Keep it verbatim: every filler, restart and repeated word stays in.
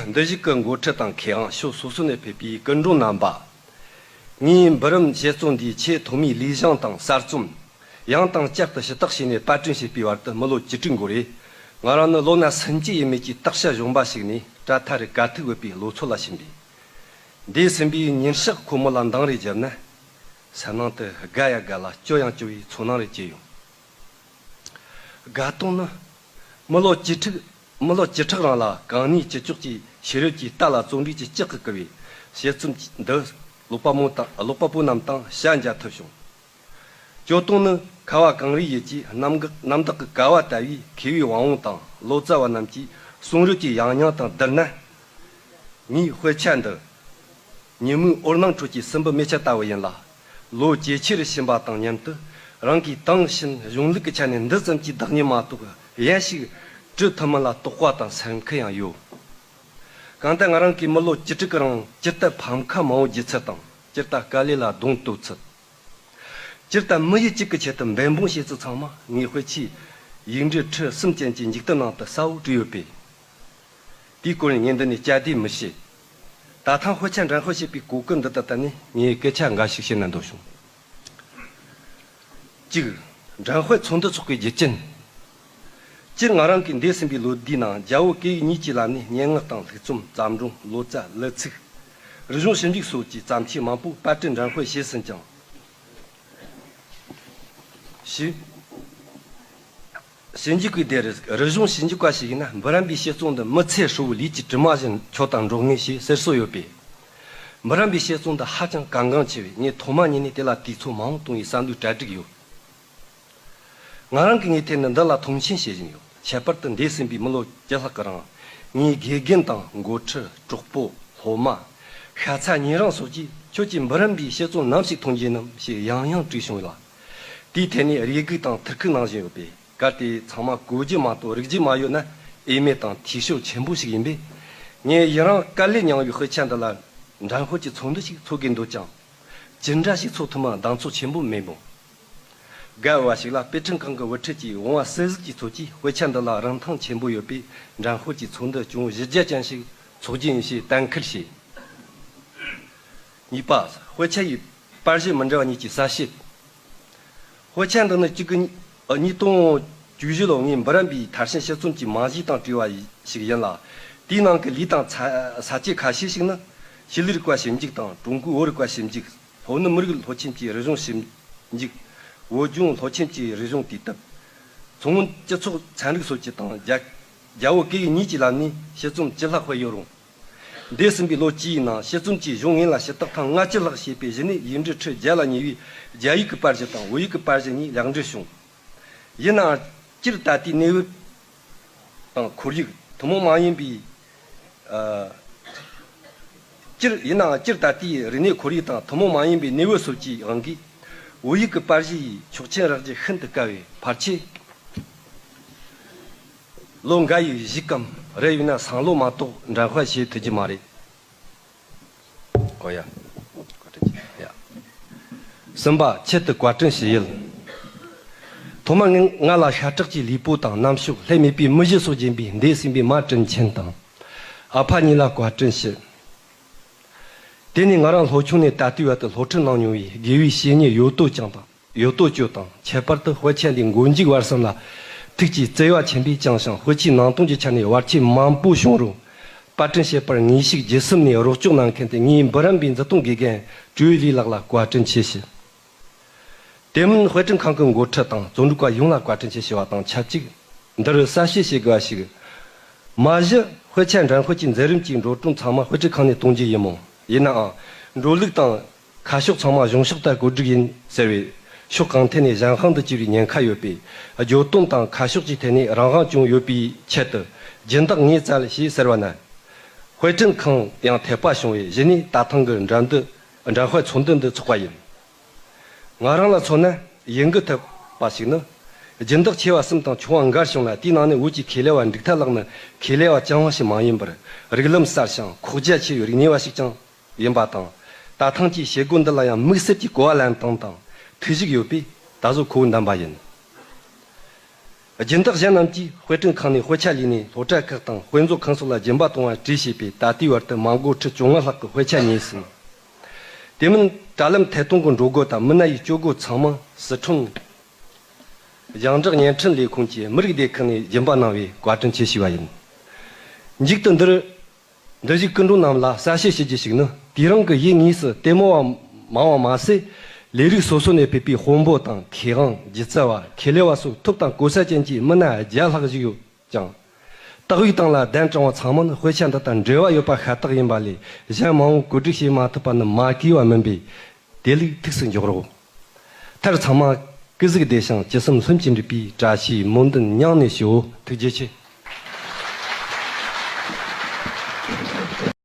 འདི་བཞུགས་ཀྱི་འགོ་ཁྲིད་དང་མཁས་དབང་ཕྱོགས་སོ་སོ་ནས་ཕེབས་པའི་སྐུ་མགྲོན་རྣམ་པ། ངས་འབུམ་རམས་དཔྱད་རྩོམ་འདིའི་ཆེས་ཐོག་མའི་ལས་བྱུང་དང་གསར་རྩོམ། ཡང་དང་བསྐྱར་དུ་ཞུ་དག་བྱས་ནས་པར་སྐྲུན་བྱས་པའི་བར་དུ་མི་ལོ་བཅུ་དྲུག་འགོར་རེ། ང་རང་ནི་ལོ་ན་སུམ་ཅུ་ཡས་མས་ཀྱི་སྟག་ཤ་གཞོན་པ་ཞིག་ནས་དགྲ་ཐ་རུ་དཀའ་ཐུག་འོས་པའི་ལོ་ཚོད་ལ་ཕྱིན་པས། འདས་ཟིན་པའི་ཉིན་ཞག་ཁོ་མོ་ལ་འདང་རེ་བརྒྱབ་ན། སེམས་ནང་དུ་དགའ་ཡང་དགའ་ལ་སྐྱོ་ཡང་སྐྱོ་བའི་ཚོར་སྣང་རེ་སྐྱེས་ཡོང་། དགའ་སྟོན་ནི། མི་ལོ་བཅུ་ཕྲག་མི་ལོ་བཅུ་ཕྲག་རིང་ལ་གང་ནུས་ཅི་ལྕོགས་ཀྱིས་ཤེས་རབ་ཀྱི་རྟ་ལ་བརྩོན་འགྲུས་ཀྱིས་ལྕག་གིས་བསྐུལ་བའི་དཔྱད་རྩོམ་འདི་ཀློག་པ་མོ་དང་ཀློག་པ་པོ་རྣམས་དང་ཞལ་མཇལ་ཐུབ་བྱུང་། སྐྱོ་སྟོན་ནི་ཁ་བ་གངས་རིའི་ཡུལ་གྱི་གནམ་ག་གནམ་བདག་གི་ཀ་བ་ལྟ་བུའི་མཁས་པའི་དབང་བོ་དང་ལོ་ཙཱ་བ་རྣམས་ཀྱི་གསུང་རབ་ཀྱི་ཡང་སྙིང་དང་བསྡུར་ན། ངའི་དཔེ་ཆ་འདི། ཉིན་མོའི་འོད་སྣང་ཁྲོད་ཀྱི་སྲིན་བུ་མེ་ཆ་ལྟ་བུ་ཡིན་ལ། ལོ་ཇེ་ཆེ་རུ་ཕྱིན་པ་དང་མཉམ་དུ། རང་གིས་དེང་ཕྱིན་གཞུང་ལུགས་ཀྱི་ཆ་ནས་འདི་ཙམ་གྱིས་བདག་ཉིད་མ་གཏོགས་གཞན་ཞིག་བྲི་ཐུབ་མིན་ལ་དོགས་པ་དང་སེམས་ཁུར་ཡང་ཡོད། གང་ལྟར་ང་རང་གིས་མི་ལོ་བཅུ་དྲུག་གི་རིང་ཇི་ལྟར་ཕམ་ཁ་མང་བོ་བརྒྱུད་ཚུལ་དང་ཇི་ལྟར་དཀའ་ལས་ལ་གདོང་གཏོད་ཚུལ། སྤྱིར་བཏང་མི་ཡུལ་གཅིག་གི་ཆེད་དུ་འབད་འབུངས་བྱེད་ཚུལ་ཚང་མ་ངའི་དཔེ་ཆའི་ཡིག་འབྲུ་ཁྲི་གསུམ་ཅན་གྱི་འཇིག་རྟེན་ནང་དུ་གསལ་བོ་བྲིས་ཡོད་པས། དེའི་སྐོར་ནས་ངས་འདི་ནས་བསྐྱར་ཟློས་མི་བྱེད། ད་ཐེངས་དཔེ་ཆ་འགྲེམས་སྤེལ་བྱེད་པའི་གོ་སྐབས་འདི་དག་ལྟར་ནས་ངས་སྐད་ཆ་འགའ་ཞིག་བཤད་ན་འདོད་བྱུང་། གཅིག་འགྲེམས་སྤེལ་ཚོགས་འདུ་འཚོགས་པའི་རྒྱུ་རྐྱེན། སྤྱིར་ང་རང་གིས་འདས་ཟིན་པའི་ལོ་ཟླའི་ནང་རྒྱ་བོད་སྐད་ཡིག་གཉིས་ཀྱི་ལམ་ནས་སྙན་ངག་དང་ལྷུག་རྩོམ་བརྩམས་སྒྲུང་ལོ་ཙཱ་གླུ་ཚིག་རིག་གཞུང་ཞིབ་འཇུག་སོགས་ཀྱི་བརྩམས་ཆོས་མང་པོ་པར་སྐྲུན་འགྲེམས་སྤེལ་བྱས་ཟིན་ཀྱང་། ཞིབ་ཞིབ་འཇུག་པའི་སྡེ་རུ་རིག་གཞུང་ཞིབ་འཇུག་པ་ཞིག་ཡིན་ན་འབུམ་རམས་པའི་དཔྱད་རྩོམ་འདི་མི་ཚེ་ཧྲིལ་བོའི་ལས་ཀྱི་གྲིབ་མ་བཞིན་འཁྱོག་དང་འགྲོ་ངེས་ཞེས་ཟེར་སྲོལ་ཡོད་པས། འབུམ་རམས་པའི་དཔྱད་རྩོམ་འདི་ཧ་ཅང་གལ་འགངས་ཆེ་བས་ངས་ཐོག་མ་ཉིད་ནས་དེ་ལ་དུས་ཚོད་མང་བོ་གཏོང་བའི་བསམ་བློའི་གྲ་སྒྲིག་ཡོད། ང་རང་གིས་ངེས་གཏན་ནས་འདི་ལ་མཐོང་ཆེན་བྱེད་བཞིན་ཡོད། ཁྱད་པར་དུ་འདས་ཟིན་པའི་མི་ལོ་བཅུ་ལྷག་གི་རིང་། ངའི་དགེ་རྒན་དང་འགོ་ཁྲིད། གྲོགས་པོ། སློབ་མ། ཤ་ཚ་ཉེ་རིང་སོགས་ཀྱིས་ཁྱོད་ཀྱིས་འབུམ་རམས་པའི་དཔྱད་རྩོམ་ནམ་ཞིག་ཐོན་རྒྱུ་ནམ་ཞེས་ཡང་ཡང་དྲིས་བྱུང་ཡོད་ལ། དེའི་ཐད་ནས་རེ་སྒུག་དང་ཐུགས་ཁུར་གནང་བཞིན་ཡོད་པས། གལ་ཏེ་ཚང་མ་གོ་རྒྱུ་མ་གཏོགས་རིག་རྒྱུ་མ་ཡོད་ན་འོས་མེད་དང་འཐུས་ཤོར་ཆེན་པོ་ཞིག་ཡིན་པས། ངས་ཡུན་རིང་དཀའ་ལས་མྱངས་པའི་དཔེ་ཆ་འདི་ལ་འགྲེམས་སྤེལ་གྱི་ཚོགས་འདུ་ཞིག་འཚོགས་དགོས་འདོད་ཀྱང་། ཅི་འདྲ་ཞིག་འཚོགས་ཐུབ་མིན་གདེང་ཚོད་ཆེན་པོ་མེད་མོད། དགའ་འོས་པ་ཞིག་ལ་དཔེ་སྐྲུན་ཁང་གི་དབུ་ཁྲིད་ཀྱིས་འོང་བ་གསོལ་གཟིགས་ཀྱི་ཚུལ་གྱིས་དཔེ་ཆ་འདི་ལ་རིན་ཐང་ཆེན་པོ་ཡོད་པས་འགྲེམས་སྤེལ་གྱི་ཚོགས་འདུ་ཅུང་གཞི་རྒྱ་ཅན་ཞིག་འཚོགས་རྒྱུ་ཡིན་ཞེས་གཏན་འཁེལ་བྱས། གཉིས་པ། དཔེ་ཆ་ཡི་པར་གཞི་མི་འདྲ་བ་གཉིས་ཀྱི་གསལ་བཤད། དཔེ་ཆ་འདི་ནི་གཅིག་གི་ཉིས་སྟོང་བཅུ་བཞི་ལོ་ངའི་འབུམ་རམས་པའི་མཐར་ཕྱིན་དཔྱད་རྩོམ་གྱི་རྨང་གཞི་དང་འབྲེལ་བ་ཞིག་ཡིན་ལ། དེའི་ནང་གི་ལས་དང་ས་ས་བཅད་ཁ་ཤས་ཤིག་ནི་ཆོས་ལུགས་རིག་པ་ཞིབ་འཇུག་དང་ཀྲུང་གོའི་བོད་རིག་པ་ཞིབ་འཇུག་སློབ་གཉེར་མི་རིགས་སློབ་ཆེན་གྱི་རིག་གཞུང་ཞིབ་འཇུག་བོད་ལྗོངས་སློབ་ཆེན་གྱི་རིག་གཞུང་དུས་དེབ། མཚོ་སྔོན་སྤྱི་ཚོགས་ཚན་རིག་སོགས་ཀྱི་དང་རྒྱ་རྒྱ་བོད་སྐད་ཡིག་གཉིས་ཀྱི་ལམ་ནས་དཔྱད་རྩོམ་བཅུ་ལྷག་སྤེལ་ཡོད་རུང་། འདས་ཟིན་པའི་ལོ་བཅུའི་ནང་དཔྱད་རྩོམ་གྱི་གཞུང་ངོས་ལ་ཞུ་དག་ཐེངས་ལྔ་བཅུ་ལྷག་བྱས་པའི་གཞི་ནས་ཡིག་འབྲུ་ཁྲི་བརྒྱ་ལ་ཉེ་བའི་རྒྱ་ཡིག་གི་པར་གཞི་དང་བོད་ཡིག་གི་པར་གཞི་གཉིས་ལེགས་འགྲེལ་བྱུང་། ཡིན་ནའང་སྤྱིར་ད་ལྟའི་གནས་བབ་དང་ཁོར་ཡུག་ཐུན་མོང་མ་ཡིན་པའི། ཨ། སྤྱིར་ཡིན་ནའང་སྤྱིར་ད་ལྟའི་རིག་གནས་ཁོར་ཡུག་དང་ཐུན་མོང་མ་ཡིན་པའི་གནས་བབ་སོགས་ཀྱི་དབང་གིས། བོད་ཡིག་གི་པར་གཞི་ཡི་ཆོག་མཆན་རག་རྒྱུ་ཤིན་ཏུ་དཀའ་བས་ཕལ་ཆེར་ལོ་འགའ་ཡི་གཞུག་གམ་རེ་ཡོད་ན་སང་ལོ་མ་གཏོགས་འགྲེམས་སྤེལ་བྱེད་ཐུབ་ཀྱི་མ་རེད། ཨོ་ཡ། བཀའ་དྲིན་ཆེ། ཡ། གསུམ་པ། ཆེད་དུ་བཀའ་དྲིན་ཞུ་ཡུལ། ཐོག་མར་ངས་ང་ལ་ཤ་ཁྲག་གི་ལུས་པོ་དང་རྣམ་ཤོག་ལྷད་མེད་པའི་མི་གཞི་སོགས་སྦྱིན་པའི་འདས་ཟིན་པའི་མ་དྲིན་ཆེན་དང་། ཨ་ཕ་གཉིས་ལ་བཀའ་དྲིན་ཞུ། དེ་ནས་ང་རང་ལྷོ་ཆུང་ནས་ད་ལྟའི་བར་དུ་སློབ་ཁྲིད་གནང་མྱོང་བའི་དགེ་བའི་བཤེས་གཉེན་ཡོད་དོ་ཅང་དང་ཡོད་དོ་ཅོ་དང་། ཁྱད་པར་དུ་དཔེ་ཆ་འདིའི་མགོ་མཇུག་བར་གསུམ་ལ་ཐུགས་ཀྱི་བརྩེ་བ་ཆེན་པོས་བསྐྱངས་ཤིང་། དཔེ་ཆའི་ནང་དོན་གྱི་ཆ་ནས་བར་ཆད་མང་པོ་བྱུང་རུང་། པར་སྐྲུན་བྱེད་པར་ངེས་ཤིག་བརྒྱུད་གསུམ་ནས་རོགས་སྐྱོར་གནང་མཁན་དེ་ངའི་འབུམ་རམས་པའི་མཛུབ་སྟོན་དགེ་རྒན་སྤྲེའུ་ལི་ལགས་ལ་བཀའ་དྲིན་ཆེ་ཞུ། དེ་མིན་དཔེ་སྐྲུན་ཁང་གི་འགོ་ཁྲིད་དང་རྩོམ་སྒྲིག་པ་ཡོངས་ལ་བཀའ་དྲིན་ཆེ་ཞུ་བ་དང་ཆབས་ཅིག་འདིར་གསལ་བཤད་བྱེད་དགོས་པ་ཞིག་མ་གཞི་དཔེ་ཆ་འགྲེམས་སྤེལ་གྱི་མཛད་རིམ་གྱི་འགྲོ་གྲོན་ཚང་མ་དཔེ་སྐྲུན་ཁང་ནས་གཏོང་རྒྱུ་ཡིན་མོད། ཡིན་ནའང་འགྲོ་ལུགས་དང་ཁ་ཕྱོགས་ཚང་མ་གཞུང་ཕྱོགས་ལྟར་བཀོད་སྒྲིག་ཡིན་ཟེར་བས། ཕྱོགས་གང་ཐད་ནས་གཞན་དབང་དུ་གྱུར་བའི་ཉེན་ཁ་ཡོད་པས། བརྗོད་དོན་དང་ཁ་ཕྱོགས་ཀྱི་ཐད་ནས་རང་དབང་ཅུང་ཡོད་པའི་ཆེད་དུ་སྦྱིན་བདག་ངོས་བཙལ་ཞེས་ཟེར་བ་ན། དཔེ་སྐྲུན་ཁང་ཡང་འཐད་པ་བྱུང་བས། གཞི་ནས་ད་ཐེངས་ཀྱི་འགྲན་བསྡུར་འགྲེམས་སྤེལ་ཚོགས་འདུ་འདི་འཚོགས་པ་ཡིན། ང་རང་ལ་མཚོན་ན་ཡིད་འགུལ་ཐེབས་པ་ཞིག་ནི། སྦྱིན་བདག་ཆེ་བ་གསུམ་དང་ཆུང་བ་འགའ་བྱུང་ལ། དེའི་ནང་ནས་བོད་ཀྱི་ཁེ་ལས་པ་འབྲུག་ཐར་ལགས་ནི་ཁེ་ལས་པ་རྐྱང་བ་ཞིག་མ་ཡིན་པར། རིགས་ལམ་གསར་ཞིང་ཁོག་རྒྱ་ཆེ་བའི་རིག་གནས་པ་ཞིག་ཀྱང་ཡིན་པ་དང་། ད་ཐེངས་ཀྱི་བྱེད་སྒོ་འདི་ལ་ཡང་དམིགས་བསལ་གྱི་གོ་བ་ལེན་སྟངས་དང་ཐུགས་གཞིགས་ཡོད་པས་ད་གཟོད་ཁོ་བོ་འདེམས་པ་ཡིན། སྦྱིན་བདག་གཞན་རྣམས་ཀྱིས་དཔེ་སྐྲུན་ཁང་ནས་དཔེ་ཆ་ལས་ནས་སློབ་གྲྭ་ཁག་དང་དཔེ་མཛོད་ཁང་སོགས་ལ་སྦྱིན་པ་གཏོང་བར་གྲོས་བྱས་པས། ད་ལྟའི་བར་དུ་མ་མགོ་ཁྲི་བཅོ་ལྔ་ལྷག་གི་དཔེ་ཆ་རྙེད་ཟིན། དེ་མིན་དྲ་ལམ་ཐད་གཏོང་གི་འགྲོ་སྒོ་དང་མི་སྣ་ཡི་སྤྱོད་སྒོ་ཚང་མ་སི་ཁྲོན་ཞིང་འབྲོག་བརྙན་འཕྲིན་ལས་ཁུངས་ཀྱི་མི་རིགས་སྡེ་ཁག་ནས་སྦྱིན་པ་གནང་བས་བཀའ་དྲིན་ཆེ་ཞུས་པ་ཡིན། མཇུག་ཏུ་འདིར། འདིར་བཞུགས་སྐུ་མགྲོན་རྣམས་ལ་གསལ་བཤད་ཞུ་རྒྱུ་ཞིག་ནི། དེ་རིང་གི་ཡུལ་དངོས་སུ་ལྟད་མོ་བ་མང་བ་མ་ཟད། ལས་རིགས་སོ་སོ་ནས་ཕེབས་པའི་དཔོན་པོ་དང་མཁས་དབང་སྒྱུ་རྩལ་བ་ཁེ་ལས་བ་སོགས་ཐོབ་དང་གོ་ས་ཅན་གྱི་མི་སྣ་བརྒྱ་ལྷག་བཞུགས་ཡོད་ཀྱང་། དག་པའི་སྟེང་ལ་གདན་དྲངས་པ་ཚང་མ་ནི་དཔེ་ཆ་འདི་དང་འབྲེལ་བ་ཡོད་པ་ཤ་སྟག་ཡིན་པ་ལས། གཞན་མང་བོ་གོ་སྒྲིག་བྱེད་མ་ཐུབ་པ་ནི་མ་གུས་པ་མིན་པས། དེ་ལུགས་ཐུགས་སུ་འཇོག་རོགས། མཐར་ཚང་མ་སྐུ་གཟུགས་བདེ་ཞིང་ཅི་བསམ་ལྷུན་གྱིས་འགྲུབ་པའི་བཀྲ་ཤིས་སྨོན་འདུན་མྱང་ནས་ཞུའོ། ཐུགས་རྗེ་ཆེ།